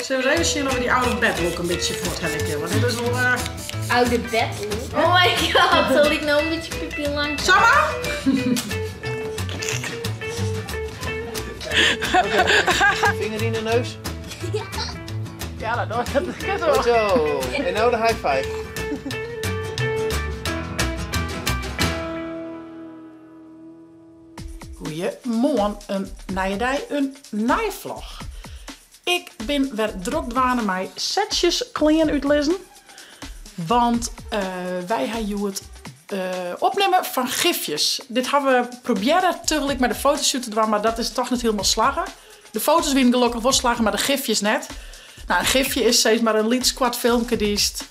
Sille we ris even sjen oft we dy out of bed look in bytsje fuorthelje kinne, want dit is wol. Out of bed look? Oh my god, se liket no in bytsje Pippi Langkous. Samar? Vinger yn de neus. Ja, dat dat kin wol. Goed zo. En no de high five. Goeiemoarn, in nije dei, in nije vlog. Ik bin wer drok dwaande mei setsjes klean útlizzen. Want wy ha hjoed opnimme fan gifjes. Dit ha we probearre tagelyk mei de fotoshoot te dwaan, mar dat is toch net hielendal slagge. De foto's wiene gelokkich wol slagge, mar de gifjes net. No, in gifje is sis mar in lyts koart filmke dy'tst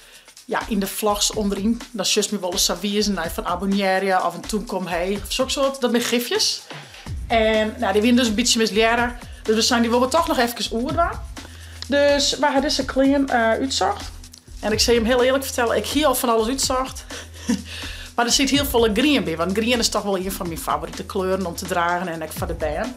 ja, yn de vlogs ûnderyn. Dan sjochst my wolris sa wizen nei fan abonnearje of in tûmke omheech of soksoart. Dat binne gifjes. En nou, dy wiene dus in bytsje mislearre. Dus we seinen, dy wolle we toch noch efkes oerdwaan. Dus wy ha dizze klean útsocht. En ik sil jim hiel earlik fertelle, ik hie al fan alles útsocht. Mar der siet hiel folle grien by, want grien is toch wol ien fan myn favorite kleuren om te dragen en ek foar de bern.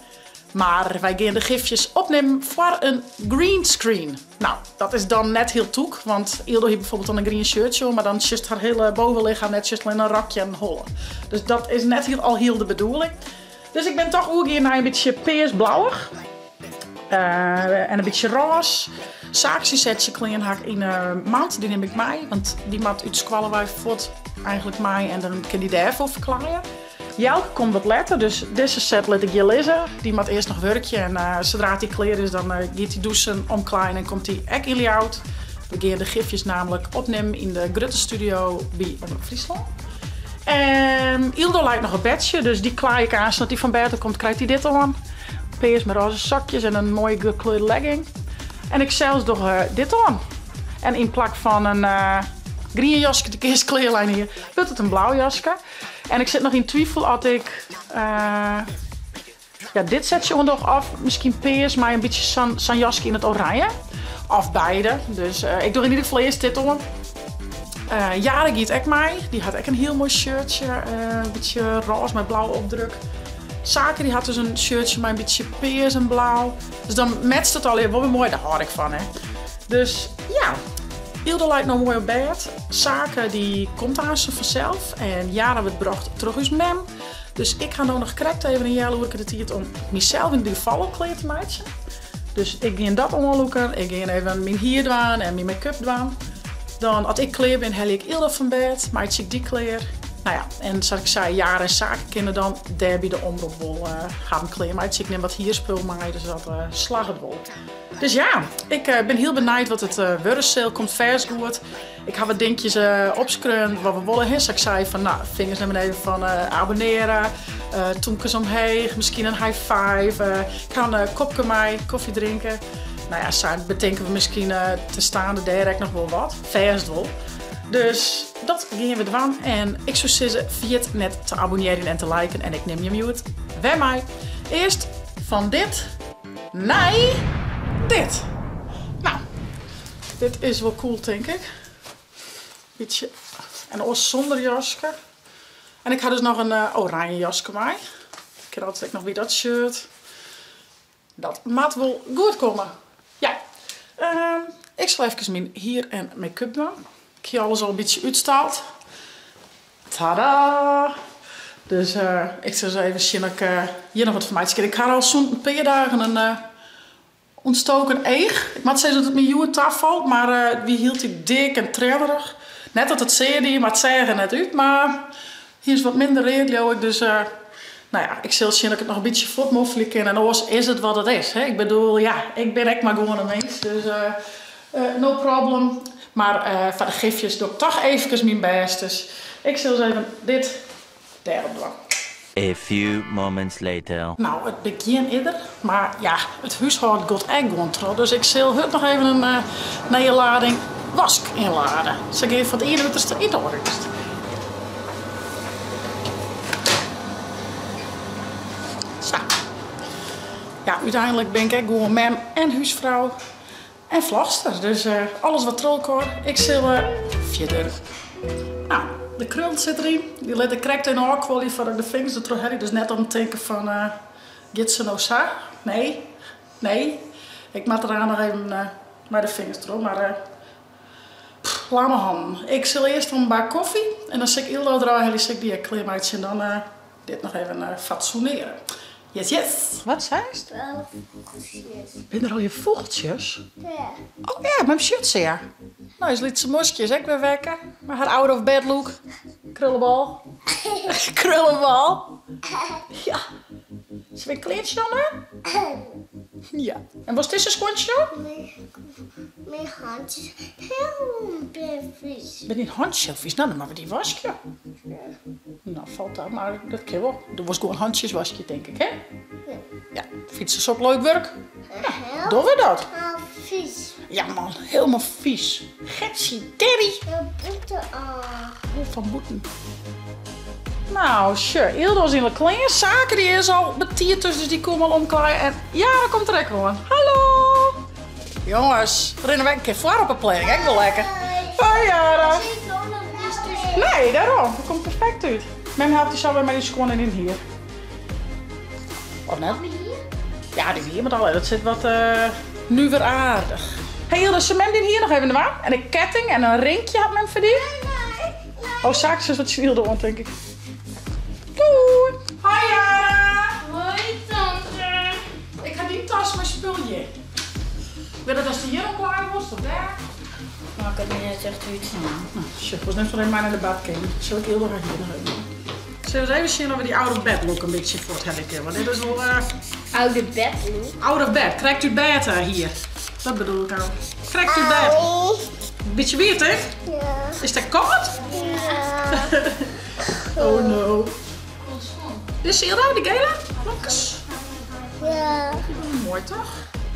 Mar wy gean de gifjes opnimmen foar in green screen. No, dat is dan net hiel tûk, want Yldo hie bijvoorbeeld dan in grien shirtsje oan, mar dan sjochst har hiele bovenlichaam net, sjochst allinne in rokje en in holle. Dus dat is net hiel alhiel de bedoeling. Dus ik bin toch oergien nei in bytsje pears-blauwich. En in bytsje rôs. Saak syn setsje klean ha ik yn 'e mand, dy nim ik mei, want dy moat út skoalle wei fuort eigentlik mei en dan kin dy dêrfoar ferklaaie. Jelke komt wat letter, dus dizze set lit ik hjir lizze. Dy moat earst noch wurkje en sadra't dy klear is dan giet dy dûsen, omklaaien en komt dy ek yn Ljouwert. We gean de gifjes namelijk opnimmen yn de grutte studio by Omrop Fryslân. En Yldo leit noch op bedsje, dus dy klaai ik aanst. As dy fan bêd komt, krijt dy dit oan. Pears mei rôze sokjes en in moaie gekleurde legging. En ik sels doch dit oan. En yn plak fan in grien jaske dy't ik earst klearlein hie, wurdt it in blau jaske. En ik sit noch yn twifel oft ik ja, dit setsje oan doch of miskien pears mei in bytsje sa'n jaske yn it oranje. Of beide. Dus ik doch yn ieder gefal earst dit oan. Jade giet ek mei. Dy hat ek in hiel moai shirtsje. In bytsje rôze mei blauwe opdruk. Sake dy hat dus in shirtsje mei in bytsje pears en blau. Dus dan matcht it allegear wol wer moai. Dêr hâld ik fan, hè. Dus ja, Yldo leit no moai op bêd. Sake dy komt aansten fansels. En Jara wurdt brocht troch ús mem. Dus ik ha no noch krekt even in healoerke de tiid om mysels yn ieder gefal al klear te meitsjen. Dus ik gean dat oanlûken. Ik gean even myn hier dwaan en myn make-up dwaan. Dan, as ik klear bin, helje ik Yldo fan bêd, meitsje ik dy klear. No ja, en sa't ik sei, Jara en Sake kinne dan dêr by de omrop wol harren klear meitsje. Ik nim wat hierspul mei, dus dat slagget wol. Dus ja, ik bin hiel benijd wat it wurde sil. Komt fêst goed. Ik ha wat dinkjes opskreaun wat we wolle. Hè, sa't ik sei fan, no, fingers nei beneden fan abonneare, tûmkes omheech, miskien in high five. Ik ha in kopke mei, kofje drinke. No ja, sa betinke we miskien te staande dêr ek noch wol wat. Fêst wol. Dus dat gean we dwaan. En ik soe sizze, ferjit net te abonnearjen en te liken. En ik nim jim hjoed wer mei. Earst fan dit nei dit. No, dit is wol cool tink ik. Bytsje en oars sûnder jaske. En ik ha dus noch in oranje jaske mei. Kin altyd ek noch by dat shirt. Dat moat wol goed komme. Ja, ik sil efkes myn hier en make-up dwaan. Ik hie alles al in bytsje útstald. Tada! Dus ik sil ris even sjen oft ik hjir noch wat fan meitsje kin. Ik ha al sûnt in pear dagen in ûntstoken each. Ik moat sizze dat it my hjoed tafalt, mar it wie hieltyd dik en trillerig. Net dat it sear die, mar it seach der net út. Mar hy is wat minder read leau ik, dus no ja, ik sil sjen oft ik it noch in bytsje fuortmoffelje kin. En oars is it wat it is, hè. Ik bedoel, ja, ik bin ek mar gewoan in mins, dus no problem. Mar foar de gifjes doch ik toch eefkes myn bêst, dus ik sil ris even dit dêrop dwaan. A few moments later. No, it begjin is der, mar ja, it húshâlden giet ek gewoan troch, dus ik sil hurd noch even in nije lading wask ynlade. Sa gean je fan it iene uterste yn it oare uterste. Sa. Ja, úteinlik bin ik ek gewoan mem en húsfrou. En vlogster, dus alles wat troch elkoar. Ik sil fierder. No, de krul sit deryn. Dy lit ik krekt even ôfkuolje foardat ik de fingers der troch helje. Dus net om te tinken fan, giet se no sa? Nee, nee. Ik moat der noch even. Mei de fingers troch, mar pff, lamme hannen. Ik sil earst in bak kofje en dan sil ik Yldo derôf helje, sil ik dy ek klearmeitsje en dan dit noch even fatsoeneare. Yes, yes! Wat seist? Wel fûgeltsjes. Binne der allegear fûgeltsjes? Ja. Oh ja, mem sjocht se ja. No is lytse Moskje is ek wer wekker. Mei har out of bed look. Krullebol. Krullebol. Ja. Se wer kleantsje oan ha? Ja. En wolst dizze skuontsjes oan? Myn hantsjes hiel vies. Binne dyn hantsjes hiel vies? No, dan moatte we dy waskje. No, falt ta, mar dat kin wol. Do wolst gewoan hantsjes waskje, tink ik, hè? Ja. Ja, fynt se sok leuk wurk? Ja, dogge we dat. Helemaal vies. Ja man, helemaal vies. Getsie Derry. Van bûten ôf. Oh, fan bûten. Nou, sjoch, Yldo is yn de klean. Sake dy is al betiid thús, dus dy koe him al omklaaie. En Jara komt der ek oan. Hallo! Jonges, rinne wy in kear foar op 'e planning, ek wol lekker. Hoi Jara. Nee, dêrom. Dat komt perfekt út. Mem helpt dy sa wer mei dyn skuon en dyn hier. Of net? Ja, dyn hier moat al. Dat sit wat nuver aardich. Hey Yldo, sil mem dyn hier noch even dwaan? En in ketting en in rinkje hat mem foar dy. Oh, Sake sis wat tsjin Yldo oan, tink ik. Doei! Hoi Jara! Hoi tante! Ik ha dyn tas mei spul hjir. Wit dat ast dy hjir omklaaie wolst of dêr? Makket my net echt út. No, sjoch, wolst net foar even mei nei de badkeamer. Sil ik Yldo har hier noch even dwaan. Sille we ris even sjen oft we dy out of bed look in bytsje fuort helje kinne, want dit is wol. Out of bed look? Out of bed, krekt út bêd hier. Dat bedoel ik nou. Krekt út bêd. Bytsje wiet, hè? Ja. Is dat kâld? Ja. Oh no. Dizze Yldo, de gele? Blomkes. Ja. Moai toch?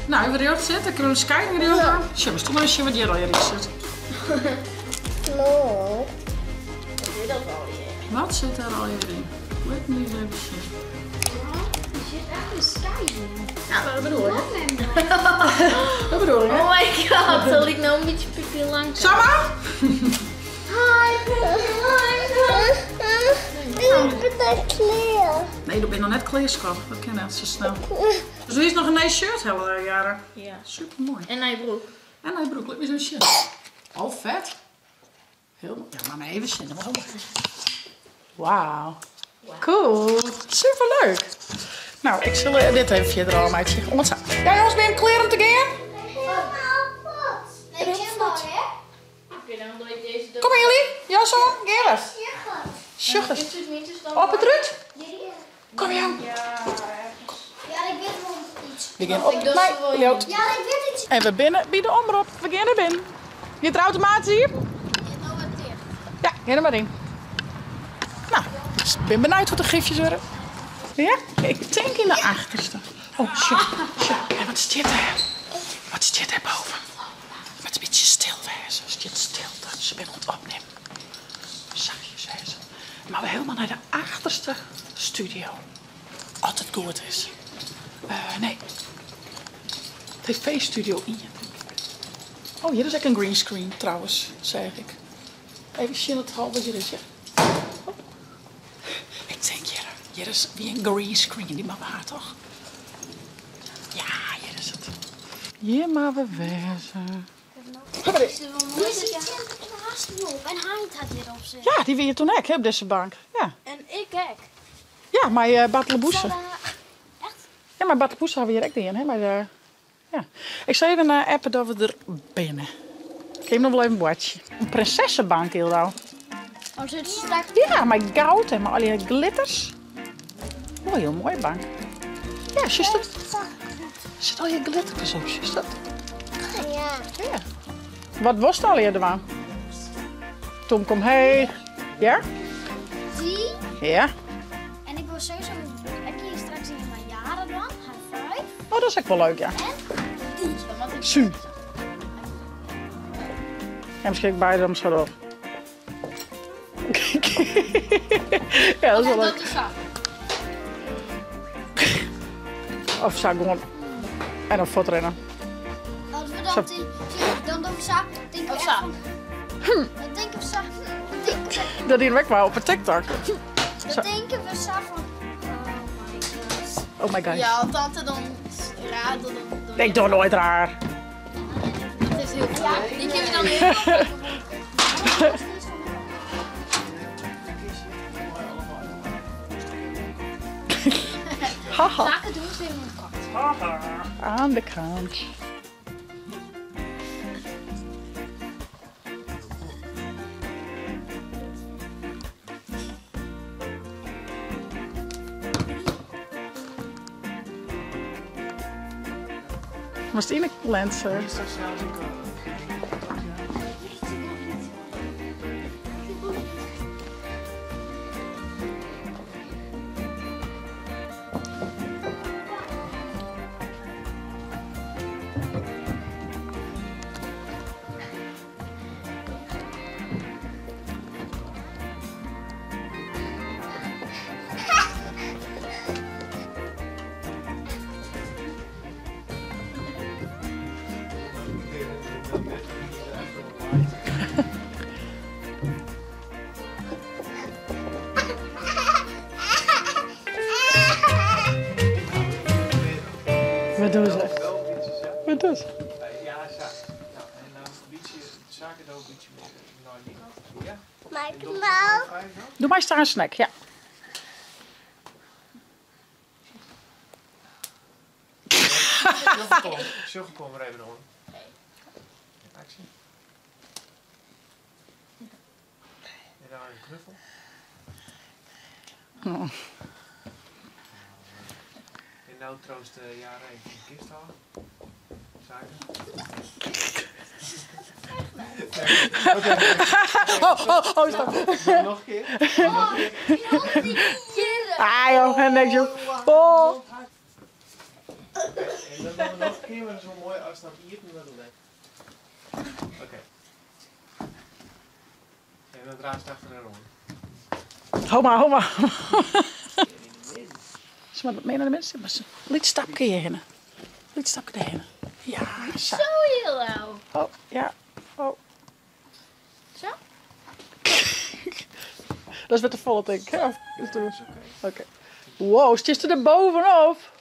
No, even rjocht sitte. Kunnen we eens kijken rjocht aan? Sjoch, we stonden even wat hjir al hjir sit. No. Wat zit daar al hier in? Let me eens even zien. Er zit echt een sky in. Ja, dat bedoel ik. Dat bedoel ik, hè? Oh my god, zal ik nou een beetje Pippi Langkous? Samma? Hi Pippi Langkous. Ik ben net klear. Nee, do bist noch net klear, skat. Dat kin net sa snel. Dus do hiest noch in nij shirt helle, Jara. Ja. Super moai. En nije broek. En nije broek. Lit my ris even sjen. Oh, fet. Heel moai. Ja, mar even sjen. Wauw. Cool. Super leuk. No, ik sil dit even fierder ôfmeitsje. Oant sa. Ja, jonges, binne jim klear om te gean? Helemaal fuort. Helemaal fuort. Oké, dan doe ik deze Kom jullie. Jas oan, gean. Sjoch ris. Op it rút. Kom jong. Ja, ik wit wol iets. We gean op nei Ljouwert. Ja, ik wit iets. En we binne by de omrop. We gean der binnen. Giet der automatysk iepen? Ja, gean der mar yn. No, ik bin benijd hoe't de gifjes wurde. Ja, ik tink yn de achterste. Oh, sjoch, sjoch. En wat stiet dêr? Wat stiet dêr boven? Moat in bytsje stil wêze. Stiet stilte. Se binne oan it opnimmen. Sachtjes wêze. Moatte we helemaal nei de achterste studio. As it goed is. Nee. TV-studio ien, tink ik. Oh, hjir is ek in green screen trouwens, seach ik. Even sjen it hal wat hjir is, ja. Oh. Ik tink hjir, hjir is wie in green screen, dy moatte we ha toch? Ja, hjir is it. Hjir moatte we wêze. Ja, dy wie hjir toen ek, hè, op dizze bank. Ja. En ik ek. Ja, mei Bartele Boese. Ja, mei Bartele Boese ha we hjir ek dien, hè, mei de, ja. Ik sil even appe dat we der binne. Kin jim noch wol even boartsje. In prinsessebank, Yldo. Oh, zit ze straks? Ja, mei goud en mei allegear glitters. Oh, hiel moaie bank. Ja, sjochst dat? Der sit allegear glitterkes op, sjochst dat? Ja. Ja. Wat wolst allegear dwaan? Tomke omheech. Ja? Die. Ja. En ik wil sowieso ek hier straks in mijn jaren dan. High five. Oh, dat is ek wol leuk, ja. En die. Suun. En miskien ek beide om sa op. Ja, dat is wol leuk. Dat is sa. Of sa gewoan en dan fuortrinne. Als we dan, dan doen we sa, denken we Of echt sa. van... Dan denken we sa, dan denken we, Dat dienen we ek wol op 'e TikTok. dan denken we sa van... Oh my god. Oh my god. Ja, tante dan raar. Dan, dan, Ik doe nooit raar. Die kunnen we dan even Haha. Zaken doen ze even een kat. Aan de kant. Was het in de lens? Hier staat zelfs een kant. Wat doen ze? Wel een beetje zo. Wat doen ze? Ja, zo. Nou, en dan een beetje zaken ook een beetje meer naar die kant. Ja. Michael. Vijf dan? Doe maar eens daar een snack, ja. Sjogge kom er even om. Actie. En dan een knuffel. Oh. En nou troost de jaren even de kist halen. Zaken. Oh, oh, oh, stop. Nog een keer. Ah joh, en niks joh. Oh. En dan doen we nog een keer, maar dat is wel mooi als dat hier naar de lek. Oké. En dan draait het achter en rond. Ho maar, ho maar. Ze maar wat meer naar de mensen. Maar ze liet stapje hierheen. Liet stapje daarheen. Ja, zo. Zo heel lauw. Oh, ja. Oh. Zo? Dat is met de volle denk ik. hè? Of is het Oké. Wow, zit er bovenop?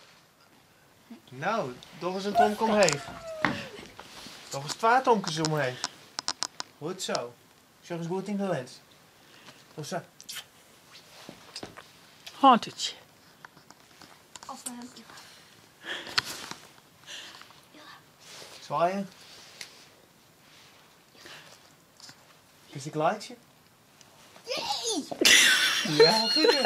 Nou, toch eens een tomk omheen. Toch eens twee tomkes omheen. Goed zo. Zeg eens goed in de lens. Of zo. Handje. Of hem. Zwaaien. Is ik lijstje? Ja, goed. hè?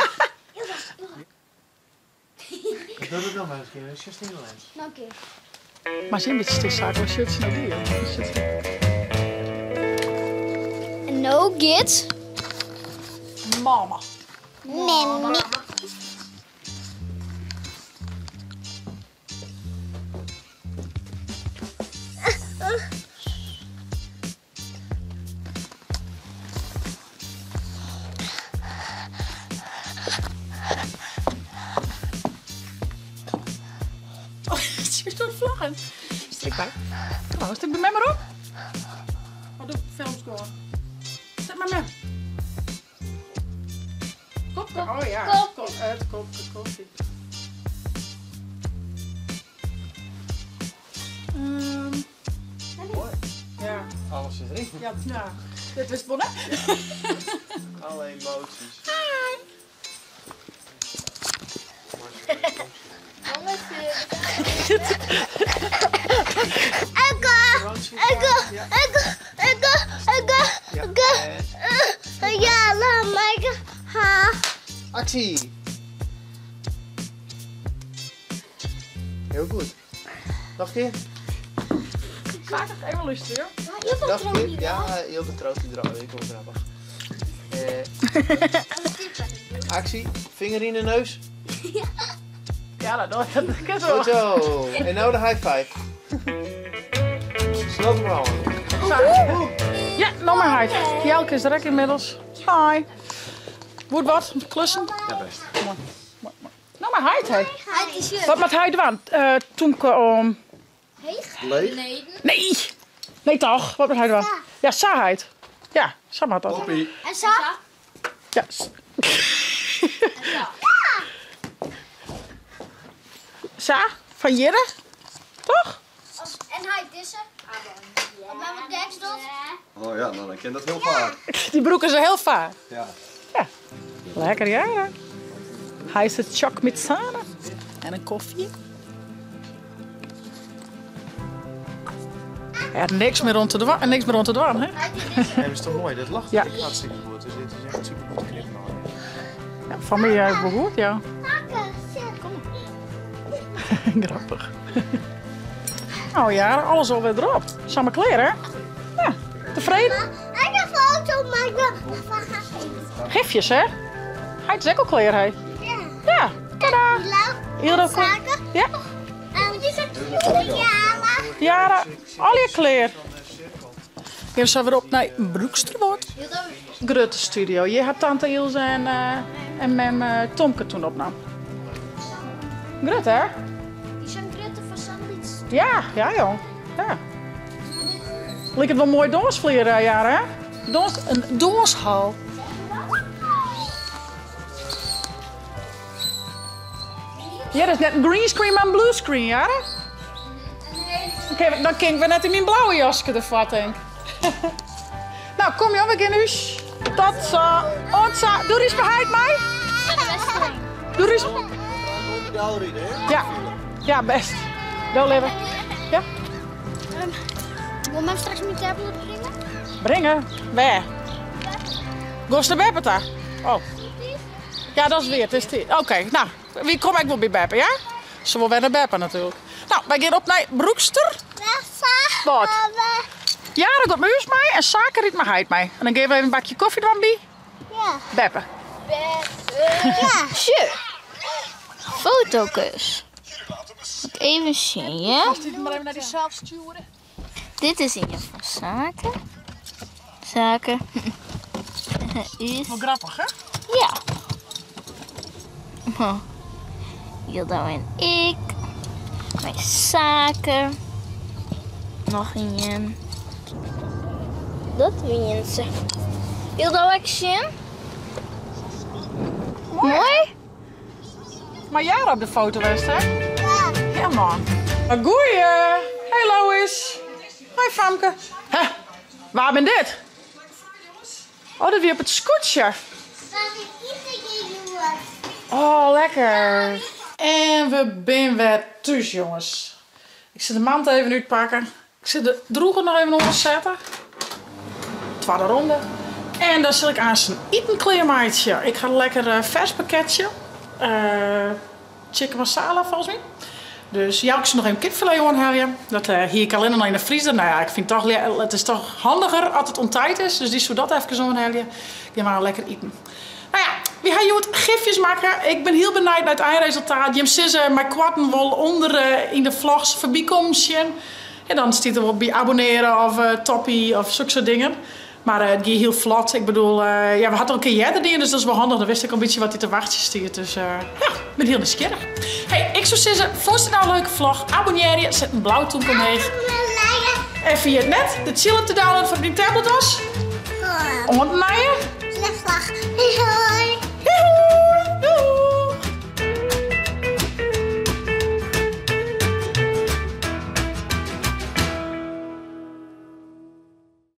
Doe dat nog maar eens een keer. Just in de lens. Nou, oké. Maar ze een beetje stil zaken. Wat zit ze nou die? joh? Wat zit ze? No get. Mama. Mimmi. Oh, ze is door het vlaggen. Strik bij. Kom maar, stik bij mij maar op. Oh, doe films gewoon. Zet maar mee. Kopke. Oh ja. Kop. Kop. Het kopke koffie. Mooi. Ja. Alles zit erin. Ja, ja. Dit was het bon, hè? Alle emoties. Ego, ego, ego, ego, ego. Ja, laat mij gaan. Actie! Heel goed. Nog een keer. Vaak nog even luisteren, joh. Nog een keer. Ja, heel de troost die eruit. Ik kom grappig. Actie. Vinger in de neus. Ja, dat dat dat wel. Goed zo. En nou de high five. Snel te maar Ja, nog maar hard. Jelke is er ook inmiddels. Hi. Wordt wat? Klussen? Ja, best. Mooi, mooi, mooi. Nou maar hard, hè. Hij is hier. Wat moet hij doen? Toen om. Heeg. Leeg. Nee. Nee! Nee toch? Wat moet hij doen? Ja, saheid. Ja, sa maar dat. Poppy. En zo. Ja. Sa? Van Jirre? Toch? En hij is er. Maar wat Oh ja, no dan kin dat hiel faak. Dy brûke se hiel faak. Ja. Ja. Lekker ja. Heisse tsjok met sahne. En in kofje. Er niks mear oan te dwaan, niks mear oan te dwaan, hè? Nee, dat is toch mooi? Dat lacht Ja. ik hartstikke goed. Dus dit is echt super goed knippen. Ja, fan my eh, wol goed, ja. Grappich. Oh ja, alles alwer derop. Samar klear, hè? Ja, tefreden? En een foto maken van haar. Gifjes, hè? Hij is ook al klaar, hè? Ja. Ja, tada! Iedere Zaken. Ja, En die zijn Jara. Jara, al je klear. Gean sa wer op nei Broeksterwâld. Grutte studio. Hjir hat tante Ilse en, eh, en mem eh, Tomke toen opnaam. Grut, hè? Die zijn grutte van sandwich. Ja, ja jong. Ja. Liket wol moai dânsflier, eh, Jara, hè? Dâns, in dânshal. Ja, dat is net in green screen, mar in blue screen, Jara. Dan kin ik wer net yn myn blauwe jaske derfoar, tink. Nou, kom joh, we gean ús. Tot sa. Oant sa. Doe ris beheid mei. Doe ris. Ja, ja, best. Do libbe. Ja. Wol mem straks myn tablet bringe? Bringe? Wêr? Gost nei beppe ta? Oh. Ja, dat is wier. It is tiid. Oké, no, wy komme ek wol by beppe, ja? Se wol wer nei beppe natuerlik. No, wy gean op nei Broekster. Wat? Jara giet mei ús mei en Sake rydt mei heit mei. En dan gean we even in bakje kofje dwaan by beppe. Ja. Sjoch. Fotokus. Moet ik even sjen, ja? Moatst dit mar even nei dysels stjoere. Dit is ien fan Sake. Sake. Is. Wol grappich, hè? Ja. Jildau en ik. Mei Sake. Noch ien. Dat wienen se. Jildau ek sjen? Moai? Mei Jara op de foto west, hè? Ja, man. Goeie! Hey Lois. Hoi Famke. Hè, wa bin dit? Oh, dat wie op it skûtsje. Oh, lekker. En we bin wer thús, jonges. Ik sil de mand even útpakke. Ik sil de droeger noch even oansette. Twadde ronde. En dan sil ik aanst in iten klearmeitsje. Ik ha in lekker eh, fers pakketsje. Eh, chicken masala folgens my. Dus ja, ik sil noch even kipfilet oanhelje. Dat eh, hie ik allinne noch yn de friezer. No ja, ik fyn toch, it is toch handiger as it onttijd is. Dus dy soe dat efkes oanhelje. Gean mar lekker iten. No ja, wy ha hjoed gifjes makke. Ik bin hiel benijd nei it einresultaat. Jim sizze mei koarten wol ûnder eh, yn de vlogs foarby kommen sjen. En dan stiet der wol by abonneare of eh, toppie of sokke soart dingen. Mar eh, it gie hiel flot. Ik bedoel, ja, we ha it al in kear earder dien, dus dat is wol handich. Dan wist ik al in bytsje wat dy te wachtsjen stiet. Dus ja, ik bin hiel nijsgjirrich. Hey, ik soe sizze, fûnst it no in leuke vlog? Abonnearje, set in blau tûmke omheech. En ferjit net de tsjil op te downloaden foar dyn tablet as. Oant in nije.